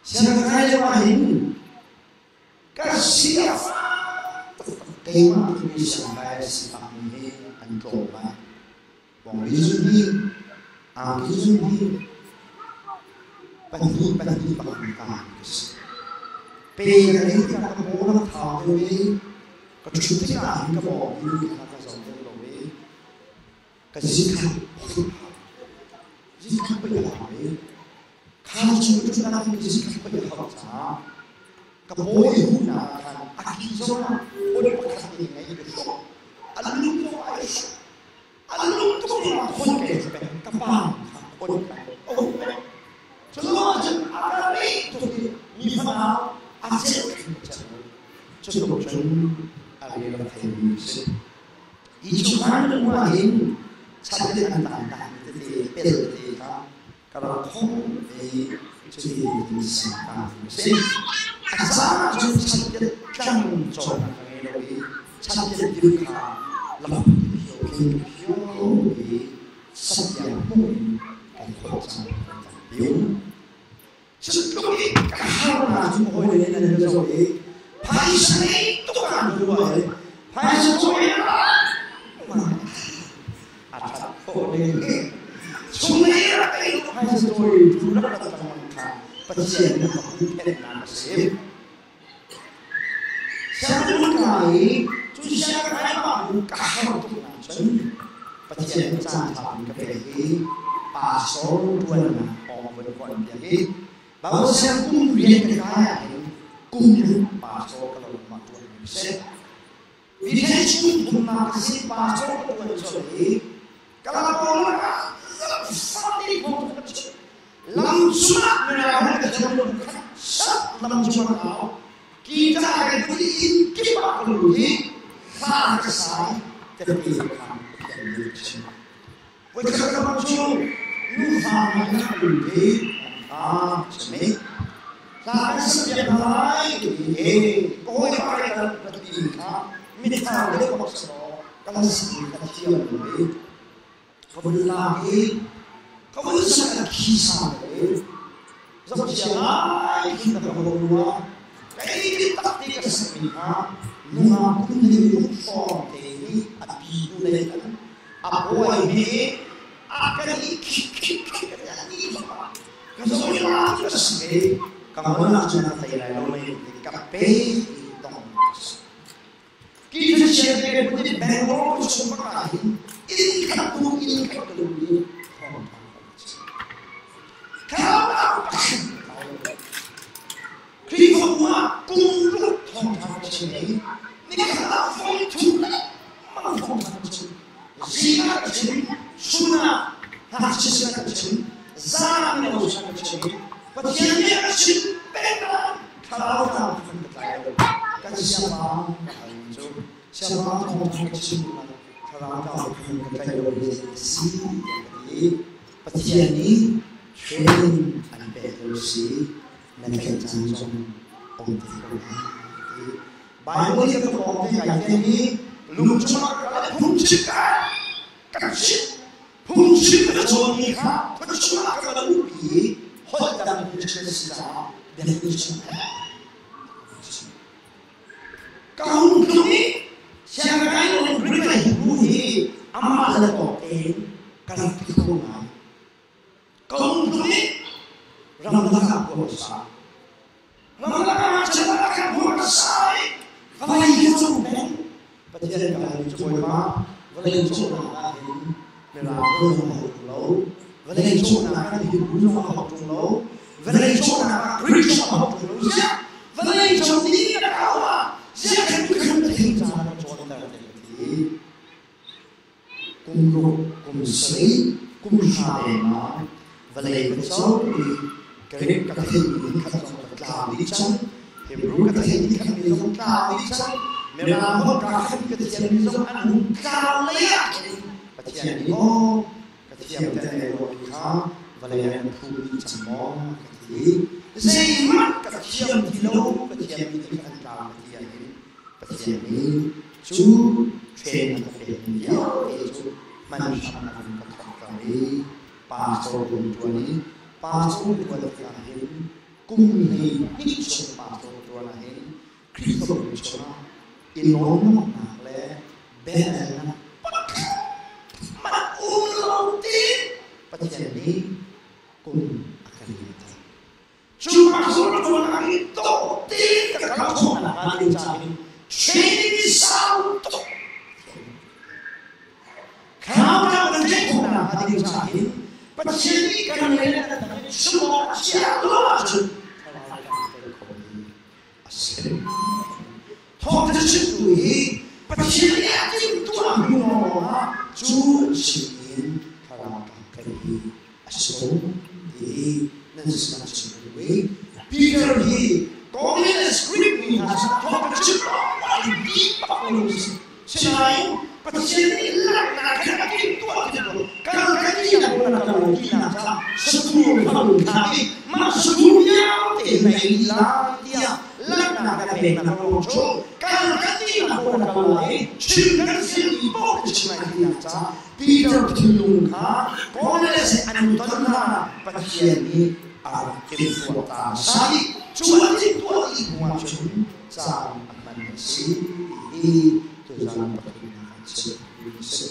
Sianginn lio ahhin ka si a fak taktak. Keimah timi siangkai a sifakmi hi an tlawm ngai. Bawngbi zun hi, angki zun hi pahnih pahnih bak an kaan ka si. Pe ka ei tikah ka paw rak thau deuh i ka ṭhut tikah hin ka bawngbi kha ka zoh deuh lo i ka zik kha zik kha pei a hau i kha chung ka ṭhutnak hin zik kha pei a hau caah ka paw i huhnak ah khan a ki zongah hon pakhat te ngei ka hrawk a lung zongah ai hrawk a lung tuk ruangah hon ka i peng ka pa kha hon ka a hu peng cu cun a ka rih tuk i mi fanau a celh khin celh cu tluk cun a rel a theimi a si. Hi chungkhar minung ahhin chan an tangtak tete pel tete kha ka rak khong ve cuti tin sangka a si. A caan ahcun chantiat tlang cawknak ka ngei lo i chantiat dir kha lam phio khin ka phio i satiang hmuh in kan khawh cang kan tampi um. Cutluk i ka harnak cu hawi le nan ka zoh i phaisa ngei tuk ah an ruah i phaisa cawi a ṭhat khawh ning chung i rak ei phaisa cawi tu rak rak lengmang kha Pathian nih a huhphenhnak a si. Sianginn kai i cu sianginn kai mah bu ka har tuk ahcun Pathian nih caanṭha an ka pek i pastor ṭuannak awng vun ka on piak i Bible siang kum rian ka kai ahhin kum ruk pastor ka lo mah ṭuanmi a si. Mi chung thumnak ka si pastor ka ṭuan colh i ka lam ah lamfang thawng ka chim. Lam cungah mirang he ka thiam lo khat sat lam cungah ka au. Kita ka put i inn kip ah ka lut i hla ka sa i tete kha Pathian nih a chim. Voikhat ka bang cu nufa ngai na lut i a chim i hla kan sak piak hna lai ti i ka hawipa ka ka ti kha mithar deuh bak selaw ka la sak mi kha thiam lo i ka vun lak i ka vun sak a khi sa i zohchia ngai khin ka ka rua kei tak ti ka sak mi kha nungak kum le ruk hrawng te nih a pi hnu lei kan a buai mi a kan i khik khik khik a ni ka zoh la ka sak i ka ngol ahcun a tei lai lo mei ka pe ti dong Ki Christian te put in Bangalore chung bak ah hin inn khat tu inn khat ka lu i thawng thang pakhat Khrihfabu ah kum ruk thawngṭha ka chim i nikhat ah voi thum lengmang thawngṭha ka chim. Zing ah ka chim, chun ah ngakchia sinah ka chim, zan ah mino sinah ka chim i Pathian bia ka chim peng ah thlarau tlang kan ka tlai lo. Kan siangpa ka hal cu siangpa thawngṭha ka chim thlarau tlang kan ka tlai lo hi si tiah ka ti. Pathian nih training an pek lo si na tlaih caan zong um te ko lai ti. Bible hi ka pawng te kai te mi lung chungah ka phungchim ka ka chim phungchim ka cawnmi kha khuachungah ka va luhpi i holh dang phungchim ka si caah biakinn chung ka hung tlung i sianginn in Greek le Hebrew hi amah le tawk tein ka rak ti kho ngai. Ka hung tlung i ramlak ah khua ka sa. Ramlak ah chan ah kan khua ka sa i vawlei ka cung peng. Pathian ka hal cu Bawipa, vawlei cawhnak ah hin mirang zong a hau ṭung lo, vawlei cawhnak ah Hebrew zong a hau ṭung lo, vawlei cawhnak ah Greek zong a hau ṭung lo. Ziah vawlei co ni na kau ah ziah kan khan na thei ca na cawnter te ka ti. Kum ruk, kum sarih, kum hra lengah vawlei ka co i Greek ka theihmi khat zong ka tlau dih cang, Hebrew ka theihmi khat mi zong tlau dih cang, Mirang holh kaa khat ka thiammi zong an hung tlau lei ah khin Pathian nih maw ka thiam te ai ruahmi kha vawlei ah na phu dih cang maw ka ti. Zeihmanh ka thiam ti lo, ka thiammi te kha an tlau ka ti ahhin Pathian nih cu train a ka pekmi vialte cu hman hram a vun ka thawkter i pastor rian ṭuan i pastor rian ṭuan tikah hin Kum 12 chung pastor ṭuan ahhin Khrihfabu chungah i lawmhnak le biahalnak pakhat hmanh um lo tiin Pathian nih kum a kan liamter. Cu pastor ṭuan ah hin dawh tein ka kal khawh nakhnga ding caah hin training sau tuk Thlarau kan theih khawh nakhnga ding caah hin Pathian nih kan lei le kan dang in sumawng a chiah lo ahcun thlarau kan tei khawh mi a si. Thawngṭha chimtu hi Pathian nih a timhtuah hnu lawngah cu an chim in thlarau kan tei hi a si ko ti nan sinah chim ka duh i Peter hi Cornelius Greek mi hna sinah thawngṭha chim lawngah in bik bak lo si. Sinain Pathian nih langhnak kha a timhtuah ti lo. Kal kan tinak hmun a kal lo tinak caah satur kha run thlak i mah satur vialte na ei lai tiah langhnak a peknak ruang cu kal kan tinak hmun a kal lai i chim kan silmi paoh na chim lai tinak caah Peter thinlung kha Cornelius he an ton hna Pathian nih a rak timhtuah ta hmasa i cu a timhtuah dih hnuah cun caan a hman a si ti hi tuzan pathumnak ah chim duhmi a si.